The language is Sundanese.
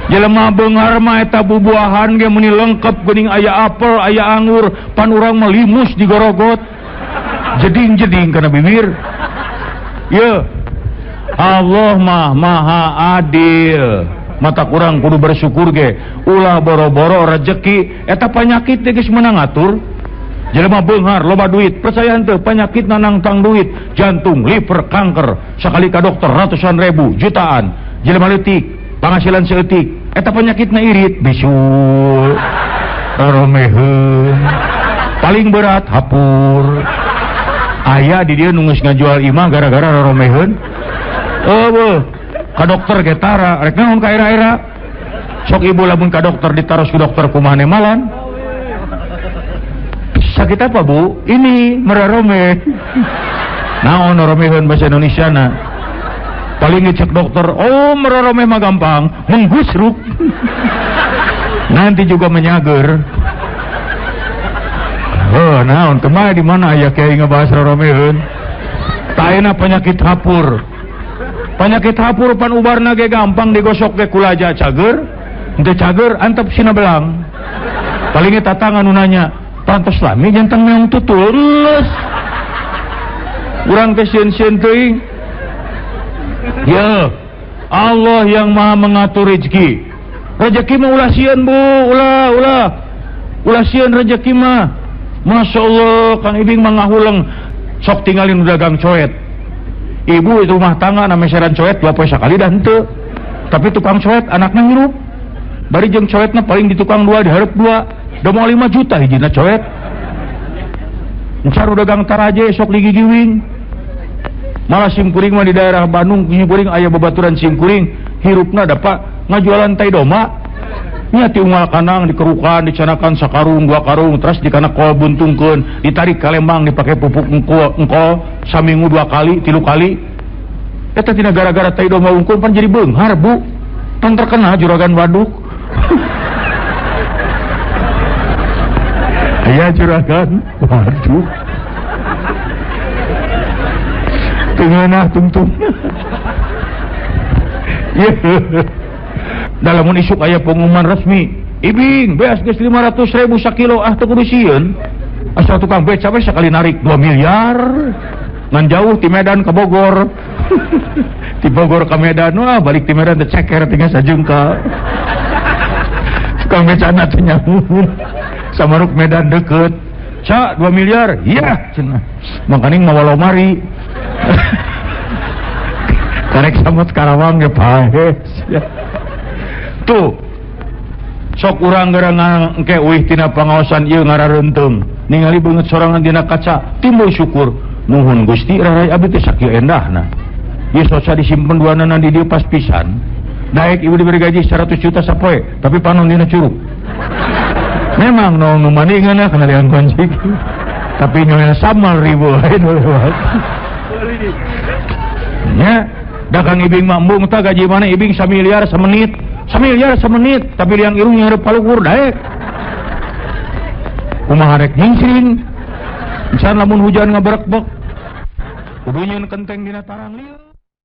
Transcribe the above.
Jelema beunghar mah eta bubuahan ge meuni lengkap geuning aya apel, aya anggur, pan urang mah limus digorogot. Jeding-jeding kana bibir. Ye. Allah mah maha adil. Mata kurang kudu bersyukur ge. Ulah boro-boro rejeki eta panyakit teh geus meunang ngatur. Jelema beunghar loba duit, percaya henteu panyakit nangtang duit, jantung, liver, kanker, sakali ka dokter ratusan ribu, jutaan. Jelema leutik, penghasilan seeutik, eta penyakitna irit, bisul, roromeheun, paling berat hapur. Aya di dieu nu geus ngajual imah gara-gara roromeheun. Eueuh, ka dokter ge tara, rek naon ka era-era. Sok ibu lamun ka dokter ditaros ku dokter kumaha nemalan. Sakit apa bu? Ini merarome. Naon roromeheun bahasa Indonesia na? Paling ngecek dokter, oh merarome mah gampang, menggusruk. Nanti juga menyager. Oh, naon kemana di mana aya kiai ngebahas roromeheun? Taena penyakit hapur. Penyakit hapur pan ubarna ge gampang digosok ge kulaja cager, henteu cager antep sina belang. Paling tatangan nu nanya, pantes lami jantan meong tutul geus. Urang teh sieun-sieun teuing. Ya, Allah yang maha mengatur rezeki. Rezeki mah ulah sieun bu, ulah ulah. Ulah sieun rezeki mah. Masya Allah, Kang Ibing mah ngahuleng sok tinggalin dagang coet. Ibu itu rumah tangga na meseran coet 2 poe sakali dah henteu. Tapi tukang coet anakna ngirup. Bari jeung coetna paling di tukang 2 dihareup 2. Da moal 5 juta hijina coet. Encar dagang taraje sok digigiwing. Malah simkuring mah di daerah Bandung simkuring aya babaturan simkuring hirupna dapat ngajualan tai domba. Nya ti unggal kanang dikerukan dicanakan sakarung 2 karung terus dikana kol buntungkeun ditarik ka Lembang dipake pupuk engkol saminggu 2 kali 3 kali. Eta tina gara-gara tai domba unggul pan jadi beunghar bu. Pan terkenal juragan waduk. Aya juragan waduk. Tengenah tungtung. Dalam isuk aya pengumuman resmi, Ibing beas geus 500.000 sakilo ah teu kudu sieun. Asal tukang beca we sakali narik 2 miliar. Ngan jauh ti Medan ka Bogor. Ti Bogor ka Medan, wah balik ti Medan teh ceker tinggal sajengka. Tukang becana teh nyamun. Samaruk Medan deket. Ca 2 miliar. Iya cenah. Makaning mawa lomari. Karek samot Karawang ge paes. Tuh. Sok urang geura engke uih tina pangaosan ieu ngarareunteung. Ningali beungeut sorangan dina kaca, timbul syukur. Nuhun Gusti rarai abdi teh sakieu endahna. Ieu soca disimpen duanana di dieu pas pisan. Daek ibu diberi gaji 100 juta sapoe, tapi panon dina curug. Memang nu nu maningan kana liang kunci. Tapi nyonya samal ribu lain lewat. Nya, dagang ibing mah embung tah gaji mana ibing samiliar semenit. Samiliar semenit, tapi liang irung nyareup palukur daek. Kumaha rek nyingsing. Misalnya lamun hujan ngaberekbek. Kudu nyeun kenteng dina tarang lieur.